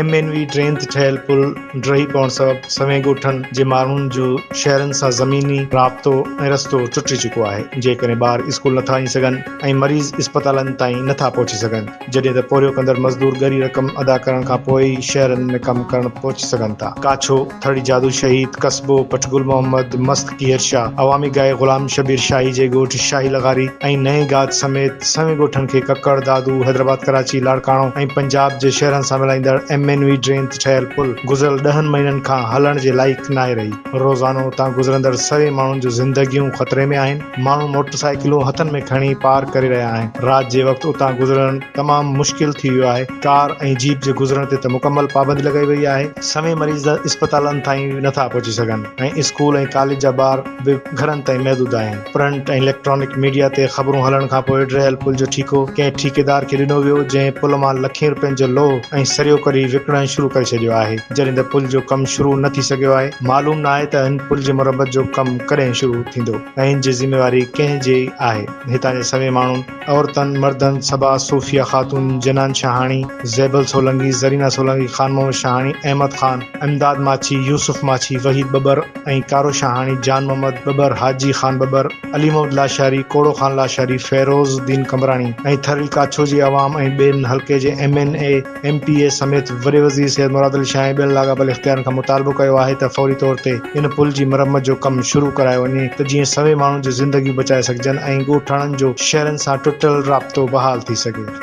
M N V drain تي ٺهيل پل ڊهي پوڻ سبب سوين ڳوٺن جي ماڻهن جو شهرن سان زميني رابطو ۽ رستو ٽٽي چڪو آهي، جنهن ڪري ٻار اسڪول نٿا وڃي سگهن ۽ مريض اسپتالن تائين نٿا پهچي سگهن، جڏهن ته پورهيو ڪندڙ مزدور ڳري رقم ادا ڪرڻ کان پوء ئي شهرن ۾ ڪم ڪرڻ پهچي سگهن ٿا. ڪاڇو، ٿڙي جادو شهيد، قصبو، پٽ گل محمد، مست ڪيهر شاهه، عوامي گاهي غلام شبير شاهي جي ڳوٺ شاهي لغاري ۽ نئين گاج سميت سوين ڳوٺن کي ڪڪڙ، دادو، حيدرآباد، ڪراچي، لاڙڪاڻو ۽ پنجاب جي شهرن سان ملائيندڙ ايم اين وي ڊرين تي ٺهيل پل گذريل ڏهن مهينن کان هلڻ جي لائق ناهي رهي. روزانو اتان گذرندڙ سوين ماڻهن جون زندگيون خطري ۾ آهن. ماڻهو موٽر سائيڪلون هٿن ۾ کڻي پار ڪري رهيا آهن. رات جي وقت اتان گذرڻ تمام مشڪل ٿي ويو آهي. ڪار ۽ جيپ جي گذرڻ تي ته مڪمل پابندي لڳائي وئي آهي. سوين مريض اسپتالن تائين به نٿا پهچي سگهن ۽ اسڪول ۽ ڪاليج جا ٻار به گهرن تائين محدود آهن. پرنٽ ۽ اليڪٽرانڪ ميڊيا تي خبرون هلڻ کانپوء ڊهيل پل جو ٺيڪو ڪنهن ٺيڪيدار کي ڏنو ويو جنهن پل مان لکين روپين جو لوهه ۽ سريو ڪڍي وڪڻڻ شروع ڪري ڇڏيو آهي جڏهن ته پل جو ڪم شروع نه ٿي سگهيو آهي معلوم ناهي ته هن پل جي مرمت جو ڪم ڪڏهن شروع ٿيندو ۽ هن جي ذميواري ڪنهن جي آهي هتان جي سوين ماڻهن عورتن، مردن، صبا، صوفيه خاتون، جنان شاهاڻي، زيبل سولنگي، زرينا سولنگي، خان محمد شاهاڻي، احمد خان، امداد ماڇي، يوسف ماڇي، وحيد ٻٻر ۽ ڪارو شاهاڻي، جان محمد ٻٻر، حاجي خان ٻٻر، علي محمد لاشاري، ڪوڙو خان لاشاري، فيروز الدين قمبراڻي ۽ ٿرڙي ڪاڇو جي عوام ۽ ٻين حلقي جي M N A, M P A سميت وڏي وزير سيد مراد علي شاهه ۽ ٻين لاڳاپيل اختيارين کان مطالبو ڪيو آهي ته فوري طور تي ان پل جي مرمت جو ڪم شروع ڪرايو وڃي ته جيئن سوين ماڻهن جون زندگيون بچائي سگهجن ۽ ڳوٺاڻن جو شهرن سان ٽٽل رابطو بحال ٿي سگهي.